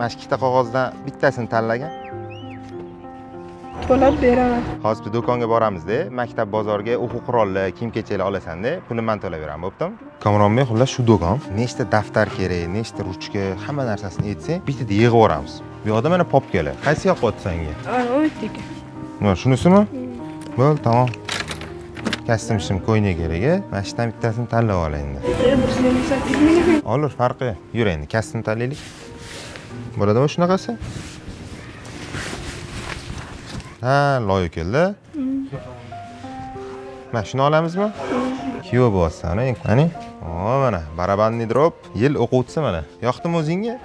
Mana shu ikkita qog'ozdan bittasini tanlagan. To'lab beraman. Hozir biz do'konga boramizda, maktab bozorga o'quv qurolli, kiyim-kechaklar olasan-da, pulini men to'lab beraman, bo'ptimi? Kamronbek, xullas shu do'kon. Nechta daftar kerak, nechta ruchka, hamma narsasini aytsang, bittada yig'ib yuboramiz. Bu yoqda mana popkalar. Qaysi yoqyapti senga? Ana u yerda. Nima, shunisimi? Bo'ldi, tamom. Kostyum shim ko'ynak kerak, a? Mana shu yerdan bittasini tanlab ol endi. Olur, farqi yo'q. Yur endi, kostyum tanlaylik. Bo'ladimi shunaqasi? Ha, loy keldi. Mana shuni olamizmi? Kuyov bo'lyapsan, qani? O, mana барабанный дробь, yil o'quvchisi mana. Yoqdimi o'zingga?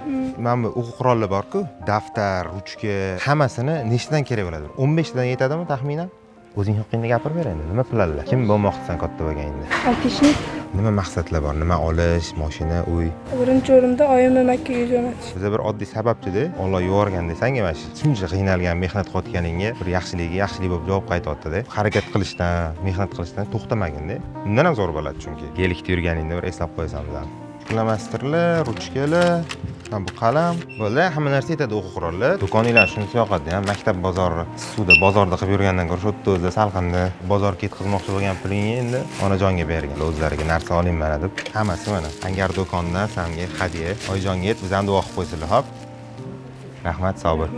Mana bu o'quv qurolli bor-ku, daftar, ruchka, hammasini nechtadan kerak bo'ladi? 15 tadan yetadimi taxminan? O'zing haqingda gapirib ber endi. Nima planlar? Kim bo'lmoqchisan katta bo'lganingda? Айтишник. Nima maqsadlar bor? Nima olish, mashina, uy? Birinchi o'rinda oyimni Makkaga jo'natish. Biza bir oddiy sababchida, Alloh yuborgan desang, mana shu shuncha qiynalgan, mehnat qilayotganingga bir yaxshiligiga yaxshilik bo'lib javob qaytyapti-da. Harakat qilishdan, mehnat qilishdan to'xtamagin-da. Undan ham zo'r bo'ladi chunki. Gelikda yurganingda bir eslab qo'yasan bizani. Flomasterlar, ruchkalar, ha bu qalam. Bo'ldi, hamma narsa yetadi o'quv qurollar. Do'koninglar shunisi yoqadi, ham maktab bozori suvda bozorda qilib yurgandan ko'ra shu yerda o'zida salqinda bozorga ketkazmoqchi bo'lgan pulingni endi onajonga bergin. O'zlariga narsa oling mana deb. Hammasi mana Hangar do'konidan sanga hadya. Oyijonga ayt, biz ham duo qilib qo'ysinlar, hop. Rahmat, sog' bo'l.